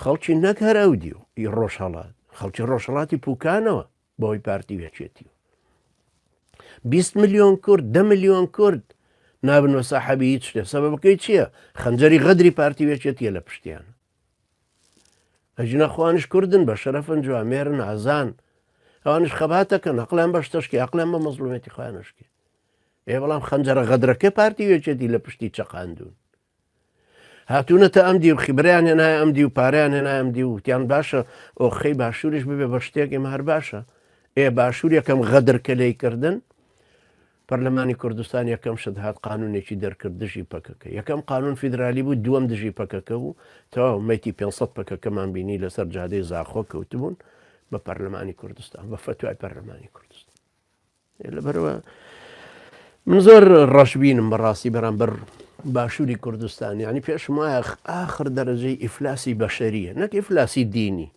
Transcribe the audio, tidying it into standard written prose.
خەڵکی نەک هەر ئەو دیو ی ڕۆژهەڵات، خەڵکی ڕۆژهەڵاتی پوکانەوە بەهۆی پارتی و یەکێتیوە. 20 ملیۆن کورد، 10 ملیۆن کورد نابن بە ساحەبی هیچ شتێ. سەبەبەکەی چییە؟ خەنجەری غەدری پارتی و یەکێتیە لە پشتیان. ئەگینا خۆیانیش کوردن، بە شەرەفن، جوامێرن، ئازان. ئەوانیش خەباتەکەن، ئەقڵیان بە شتەشکێ، ئەقڵیان بە مەزڵومێتی خۆیان ئەشکێ. ئێ بەڵام خەنجەرە غەدرەکە پارتی و یەکێتی لە پشتی چەقاندوون. هاتوونەتە ئەم دیو خیبرەیان هێنایە ئەم دیو پارەیان هێنایە ئەم دیو وتیان باشە ئۆخەی باشووریش ببێ بە شتێک ئێمە هەر باشە ئێ باشوور یەکەم غەدر کە لێی کردن پەرلەمانی کوردستان یەکەم شت هات قانونێکی دەرکرد دژی پەکەکە یەکەم قانون فیدرالی بوو دووەم دژی پەکەکە بوو تەواو مەیتی 500 پەکەکەمان بینی لەسەر جادەی زاخۆ کەوتبوون بە پەرلەمانی کوردستان بە فەتوای پەرلەمانی کوردستان لەبەرەوە من زۆر ڕەشبینم بەڕاستی بەرامبەر باشووری کوردستان یعنی پێشم وایە ئاخر دەرەجەی ئیفلاسی بەشەریە نەک ئیفلاسی دینی.